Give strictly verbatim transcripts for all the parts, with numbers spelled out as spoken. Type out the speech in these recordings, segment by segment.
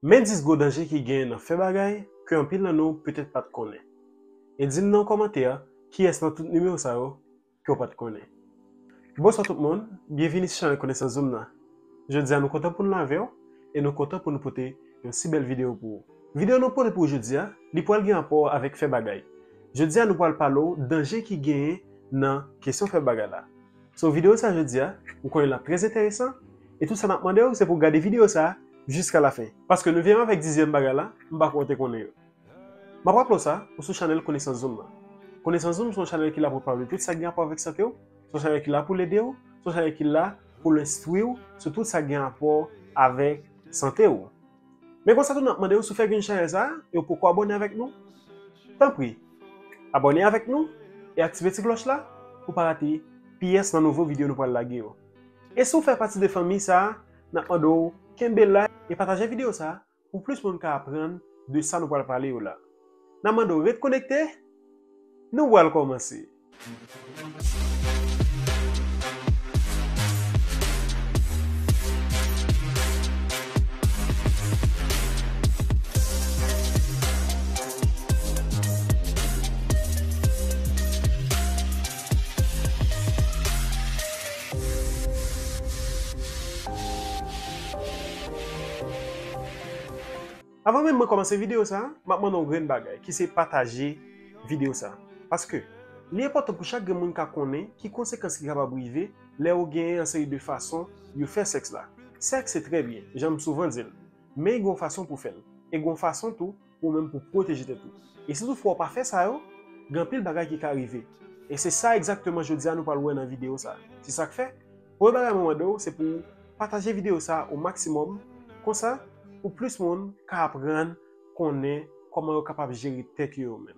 Men dis gwo danje ki genyen nan fè bagay ke anpil nan nou petèt pa t konnen. E di m nan yon kòmantè kiyès nan tout nimewo sa yo ke w pa t konnen. Bonswa tout moun, byenvini sou chanèl Konesans Zoom nan. Jodi a nou kontan pou nou la avè w e nou kontan pou nou pote yon si bèl videyo pou ou. Videyo nou pote pou ou jodi a, li pral gen rapò avèk fè bagay. Jodi a nou pral pale w danje ki genyen nan kesyon fè bagay la. So videyo sa jodi a, ou konnen l ap trè enteresan, e tout sa n ap mande w se pou w gade videyo sa jiska lafen. Paske nou vin avèk dizyèm bagay la, m pa kwè w te konnen yo. M ap raple w sa, ou sou chanèl Konesans Zoom nan. Konesans Zoom se yon chanèl ki la pou l pale de tout sa ki gen rapò avèk sante w, se yon chanèl ki la pou l ede w, se yon chanèl ki la pou l enstwi w sou tout sa ki gen rapò avèk sante w. Men konsa tou n ap mande w si w fèk vin chanèl sa a e w poko abòne avèk nou, tanpri, abòne avèk nou e aktive ti klòch la pou w pa rate pyès nan nouvo videyo nou pral lage yo. E si w fè pati de fanmi sa a, n ap mande w kenbe la e pataje videyo sa a pou plis moun ka aprann de sa nou pral pale yo la. N ap mande w ret konekte, nou pral kòmanse. Avan menm mwen kòmanse videyo sa a, m ap mande yon grenn bagay, ki se pataje videyo sa a. Paske, li enpòtan pou chak grenn moun ka konnen ki konsekans ki kapab rive lè yo genyen yon seri de fason yo fè sèks la. Sèks se trè byen, jan m souvan di l, men gen yon fason pou w fè l, e gen yon fason tou pou ou menm pou w pwoteje tèt ou. E si toutfwa w pa fè sa yo, gen anpil bagay ki ka rive. E se sa egzakteman jodi a nou pral wè nan videyo sa a. Se sa k fè, premye bagay mwen mande w, se pou w pataje videyo sa a o maksimòm, konsa, pou plis moun ka aprann konnen kòman yo kapab jere tèt yo yo menm.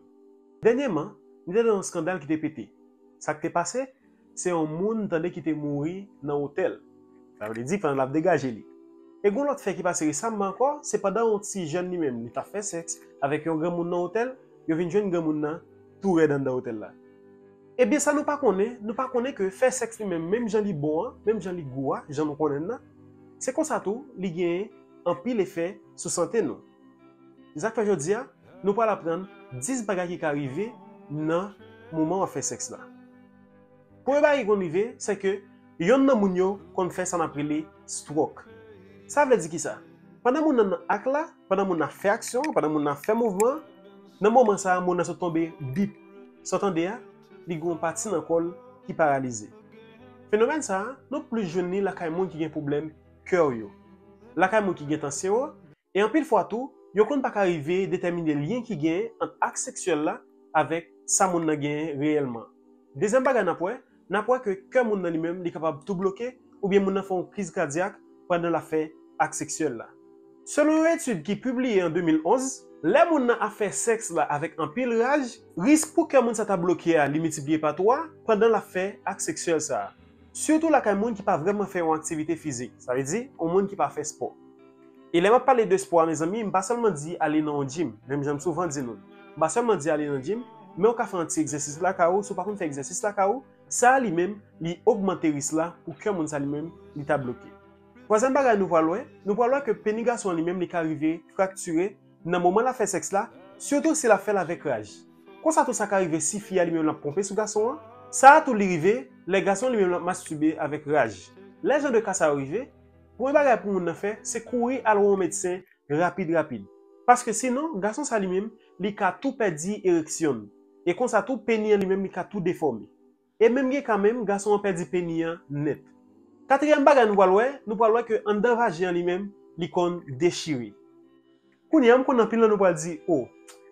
Dènyèman, nou te nan yon eskandal ki te pete. Sa k te pase, se yon moun tande ki te mouri nan otèl. Sa vle di pandan l ap degaje li. E gen yon lòt fè ki pase resaman ankò, se pandan yon ti jèn li menm, li t ap fè sèks avèk yon granmoun nan otèl, yo vin jwenn granmoun nan tou rèd anndan otèl la. Ebyen sa nou pa konnen, nou pa konnen ke fè sèks li menm, menm jan li bon an, menm jan li gou a, jan nou konnen l lan, se konsa tou li genyen anpil efè sou sante nou. Se sa k fè jodi a, nou pral aprann dis bagay ki ka rive nan moman w ap fè sèks la. Premye bagay ki konn rive, se ke yonn nan moun yo konn fè sa n ap rele stroke. Sa vle di kisa? Pandan moun nan nan ak la, pandan moun nan ap fè aksyon an, pandan moun nan ap fè mouvman an, nan moman sa a, moun nan sot tonbe bip. Sa w tande a, li gen yon pati nan kò l ki paralize. Fenomèn sa a, nou plis jwenn li lakay moun ki gen pwoblèm kè yo, lakay moun ki gen tansyon an, e anpil fwa tou, yo konn pa ka rive detèmine lyen ki genyen ant ak seksyèl la avèk sa moun nan genyen reyèlman. Dezyèm bagay n ap wè, n ap wè ke kè moun nan li menm li kapab tou bloke oubyen moun nan fè yon kriz kadyak pandan l ap fè ak seksyèl la. Selon yon etid ki pibliye an de mil onz, lè moun nan ap fè sèks la avèk anpil raj, risk pou kè moun sa ta bloke a li miltipliye pa twa pandan l ap fè ak seksyèl sa a. Sitou lakay moun ki pa vrèman fè yon aktivite fizik, sa vle di yon moun ki pa fè spò. E lè m ap pale de spò a, mezanmi, m pa sèlman di ale nan yon gym, menm jan m souvan di nou. M pa sèlman di ale nan gym, men w ka fè yon ti egzèsis lakay ou, si w pa konn fè egzèsis lakay ou, sa a li menm, li ogmante risk la pou kè moun sa li menm, li ta bloke. Twazyèm bagay nou pral wè, nou pral wè ke peni gason an li menm, li ka rive fraktire nan moman l ap fè sèks la, sitou si l ap fè l avèk raj. Konsa tou sa ka rive si fi a li menm l ap ponpe sou gason an, sa a tou li rive lè gason li menm l ap mastibe avèk raj. Lè jan de ka sa yo rive, premye bagay pou moun nan fè, se kouri al wè yon medsen rapid rapid. Paske sinon, gason sa li menm, li ka tou pèdi ereksyon l. E konsa tou, peni an li menm, li ka tou defòme. E menm gen ka menm, gason an pèdi peni an nèt. Katriyèm bagay nou pral wè, nou pral wè ke anndan vajen an li menm, li konn dechire. Kounye a, m konn anpil nan nou pral di, o,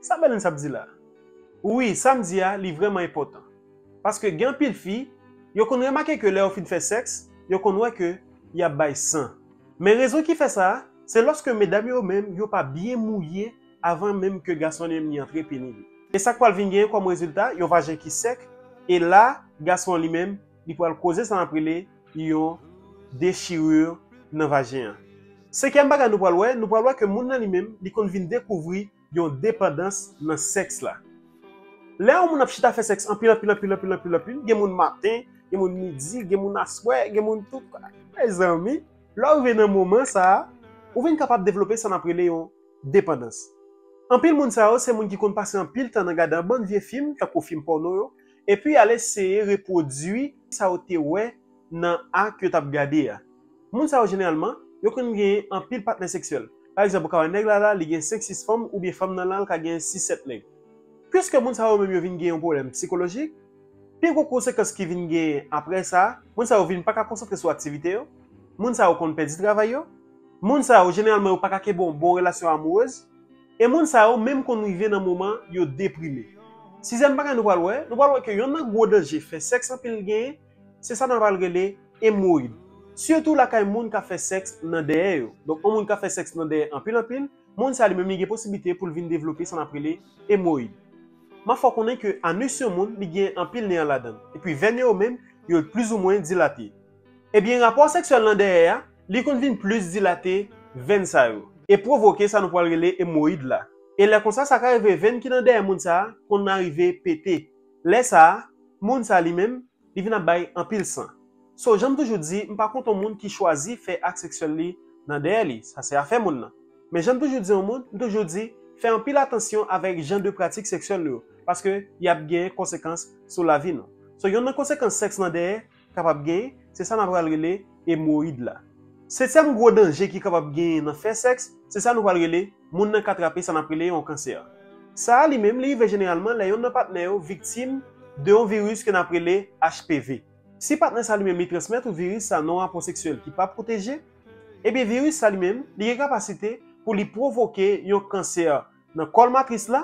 sa Berlens ap di la? Wi, sa m di a, li vrèman enpòtan. Paske gen anpil fi, yo konn remake ke lè yo fin fè sèks, yo konn wè ke y ap bay san. Men rezon ki fè sa a, se lòske medam yo menm, yo pa byen mouye avan menm ke gason li menm li antre peni li. E sa k pral vin genyen kòm rezilta, yon vajen ki sèk, e la, gason an li menm, li pral koze sa n ap rele yon dechirur nan vajen an. Senkyèm bagay nou pral wè, nou pral wè ke moun nan li menm, li konn vin dekouvri yon depandans nan sèks la. Lè yon moun ap chita fè sèks anpil, anpil, anpil, anpil, anpil, anpil, gen moun maten, gen moun midi, gen moun aswè, gen moun tout, mezanmi, lè w rive nan moman sa a, ou vin kapab devlope sa n ap rele yon depandans. Anpil moun sa yo se moun ki konn pase anpil tan nan gade yon bann vye fim, tankou fim pòno yo, epi al eseye repwodui sa yo te wè nan ak yo t ap gade a. Moun sa yo jeneralman, yo konn gen anpil patnè seksyèl. Pa egzanp, ou ka wè nèg la la, li gen senk sis fanm, oubyen fanm nan la, l ka gen sis sèt nèg. Piske moun sa yo menm yo vin gen yon pwoblèm sikolojik, pi gwo konsekans ki vin gen apre sa, moun sa yo vin pa ka konsantre sou aktivite yo, moun sa yo konn pèdi travay yo, moun sa yo jeneralman yo pa ka kenbe yon bon relasyon amourèz, e moun sa yo menm konn rive nan moman yo deprime. Sizyèm bagay nou pral wè, nou pral wè ke yonn nan gwo danje fè sèks anpil genyen, se sa n ap al rele emwoyid. Sitou lakay moun k ap fè sèks nan dèyè yo. Donk, yon moun k ap fè sèks nan dèyè anpil anpil, moun sa li menm li gen posiblite pou l vin devlope sa n ap rele emwoyid. M ap fè w konnen ke anis yon moun, li gen anpil nè ladan l. Epi vèn yo menm, yo plizoumwen dilate. Ebyen, rapò seksyèl nan dèyè a, li konn vin plis dilate vèn sa yo. E pwovoke sa nou pral rele emwoyid la. E lè konsa, sa ka rive vèn ki nan dèyè moun sa a, konn arive pete. Lè sa a, moun sa li menm, li vin ap bay anpil san. So, jan m toujou di, m pa kont yon moun ki chwazi fè ak seksyèl li nan dèyè li. Sa se afè moun nan. Men jan m toujou di yon moun, m toujou di, fè anpil atansyon avèk jan de pratik seksyèl nou yo, paske y ap gen konsekans sou lavi nou. So, yonn nan konsekans sèks nan dèyè kapab genyen, se sa n ap pral rele emwoyid la. Setyèm gwo danje ki kapab genyen nan fè sèks, se sa nou pral rele moun nan ka trape sa n ap rele yon kansè. Sa a li menm, li rive jeneralman lè yonn nan patnè yo viktim de yon viris ke n ap rele H P V. Si patnè sa li menm li transmèt ou viris sa nan yon rapò seksyèl ki pa pwoteje, ebyen viris sa li menm, li gen kapasite pou li pwovoke yon kansè nan kòl matris la,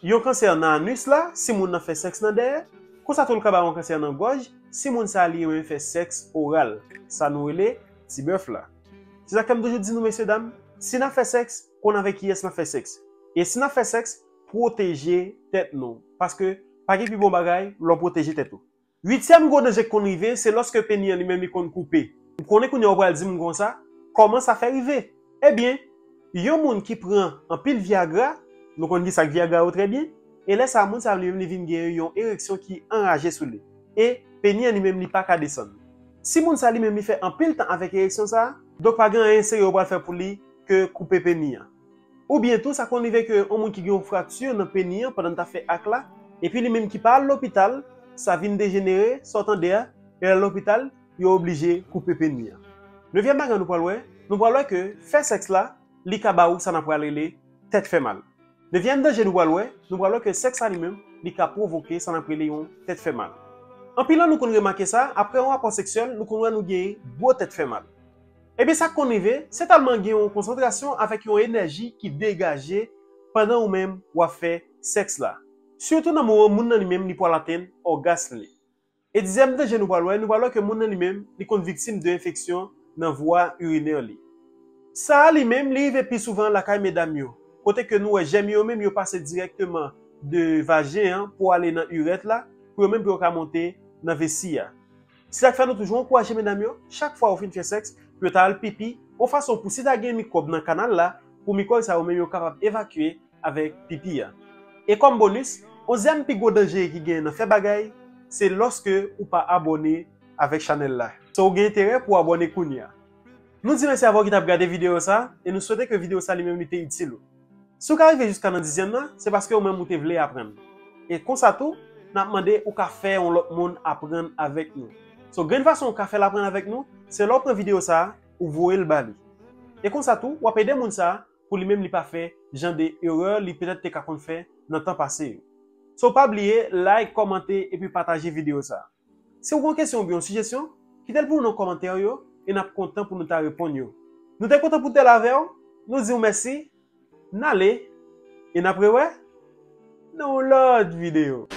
yon kansè nan anis la, si moun nan fè sèks nan dèyè, konsa tou l ka ba yon kansè nan gòj, si moun sa li renmen fè sèks oral, sa nou rele ti bèf la. Se sa k fè m toujou di nou, mesye dam, si n ap fè sèks, konn avèk kiyès n ap fè sèks. E si n ap fè sèks, pwoteje tèt nou. Paske pa gen pi bon bagay lè w pwoteje tèt ou. Uityèm gwo danje k konn rive, se lòske peni an li menm li konn koupe. M konnen kounye a w pral di m konsa, kòman sa fè rive? Ebyen, yon moun ki pran anpil Viagra, nou konn kisa k Viagra yo trè byen, e lè sa a moun sa a li menm li vin gen yon ereksyon ki anraje sou li. E peni an li menm li pa ka desann. Si moun sa a li menm li fè anpil tan avèk ereksyon sa a, donk pa gen anyen serye yo pral fè pou li ke koupe peni an. Oubyen tou, sa konn rive ke yon moun ki gen yon frakti nan peni an pandan l t ap fè ak la, epi li menm ki pa al lopital, sa vin dejenere, sa w tande a, e l al lopital, yo oblije koupe peni an. Nevyèm bagay nou pral wè, nou pral wè ke fè sèks la, li ka ba ou sa n ap pral rele tèt fè mal. Nevyèm danje nou pral wè, nou pral wè ke sèks la li menm, li ka pwovoke sa n ap rele yon tèt fè mal. Anpil nan nou konn remake sa, apre yon rapò seksyèl, nou konn wè nou gen gwo tèt fè mal. Ebyen sa k konn rive, se tèlman gen yon konsantrasyon avèk yon enèji ki degaje pandan ou menm w ap fè sèks la. Sitou nan moman moun nan li menm li pral atenn ògasm li. E dizyèm danje nou pral wè, nou pral wè ke moun nan li menm, li konn viktim de enfeksyon nan vwa irinè li. Sa a li menm, li rive pi souvan lakay medam yo, kote ke nou wè jèm yo menm yo pase dirèkteman de vajen an pou ale nan irèt la, pou yo menm pou yo ka monte nan vesi a. Se sa k fè nou toujou ankouraje medam yo, chak fwa yo fin fè sèks, pou yo ta al pipi, yon fason pou si ta gen mikwòb nan kanal la, pou mikwòb sa yo menm yo kapab evakye avèk pipi a. E kòm bonis, onzyèm pi gwo danje ki gen nan fè bagay, se lòske ou pa abòne avèk chanèl la. So ou gen enterè pou w abòne kounye a. Nou di mèsi avè w ki t ap gade videyo sa, e nou swete ke videyo sa li menm li te itil ou. Si w ka rive jiska nan dizyèm nan, se paske ou menm ou te vle aprann. E konsa tou, n ap mande ou ka fè yon lòt moun aprann avèk nou. So, grenn fason ou ka fè l aprann avèk nou, se lè w pran videyo sa a, ou voye l ba li. E konsa tou, w ap ede moun sa a pou li menm li pa fè jan de erè li petèt te ka konn fè nan tan pase yo. So, pa bliye like, kòmante, epi pataje videyo sa a. Si w gen yon kesyon oubyen yon sijesyon, kite l pou nou nan kòmantè yo, e n ap kontan pou nou ta reponn yo. Nou te kontan pou t avè w, nou di w mèsi, n ale, e n ap rewè nan yon lòt videyo.